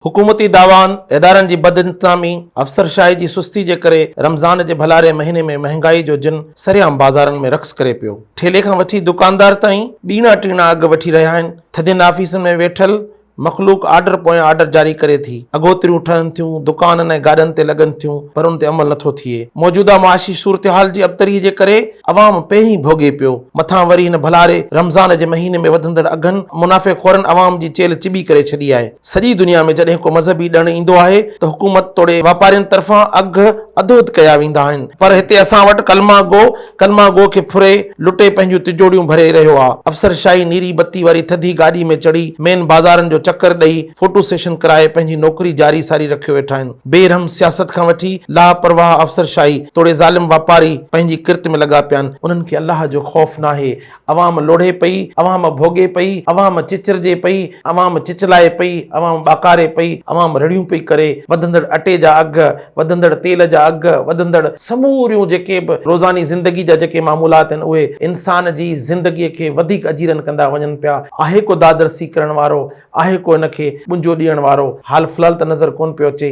حڪومتي دعوائن، ادارن جي بدانتظامي، افسرشاهي جي سستي جي ڪري رمضان جي ڀلاري مهيني ۾ مهنگائي جو جن سرعام بازارن ۾ رقص ڪري پيو. ٺيلهي کان وٺي دڪاندار تائين ٻيڻا ٽيڻا اگهه وٺي رهيا آهن. ٿڌين آفيسن ۾ ويٺل مخلوق آرڊر پويان آرڊر جاري ڪري ٿي. اگهوتريون ٺهن ٿيون، دڪانن ۽ گاڏن تي لڳن ٿيون پر ان تي عمل نٿو ٿئي. موجوده معاشي صورتحال جي ابتري جي ڪري عوام پهرين ڀوڳي پيو، مٿان وري هن ڀلاري رمضان جي مهيني ۾ وڌندڙ اگهن منافعي خورن عوام جي چيلهه چٻي ڪري ڇڏي آهي. سڄي دنيا ۾ جڏهن ڪو مذهبي ڏڻ ايندو آهي ته حڪومت توڙي واپارين طرفان اگهه اڌو اڌ ڪيا ويندا آهن پر هتي اسان وٽ ڪلما گو ڪلما گو کي ڦري لٽي پنهنجون تجوڙيون ڀري رهيو آ. افسر شاهي نيري بتي واري ٿڌي گاڏي ۾ چڙهي مين بازارن جو چڪر ڏئي فوٽو سيشن ڪرائي پنهنجي نوڪري جاري ساري رکيو ويٺا آهن. بي رحم سياست کان وٺي لاپرواهه افسر شاهي توڙي ظالم واپاري پنهنجي ڪرت ۾ لڳا پيا آهن. انهن کي الله جو خوف ناهي. عوام لوڙهي پئي، عوام ڀوڳي پئي، عوام چچرجي پئي، عوام چچلائي پئي، عوام ٻاڪاري پئي، عوام رڙيون پئي ڪري، وڌندڙ اٽي جا اگهه، وڌندڙ تيل جا اگهه، وڌندڙ سموريون جيڪي به روزاني زندگي جا جيڪي معمولات آهن اهي انسان جي زندگي کي وڌيڪ اجيرن ڪندا وڃن پيا، آهي ڪو دادرسي ڪرڻ وارو، آهي ڪو ان کي ٻنجو ڏيڻ وارو، حال في الحال ته نظر ڪونه پيو اچي.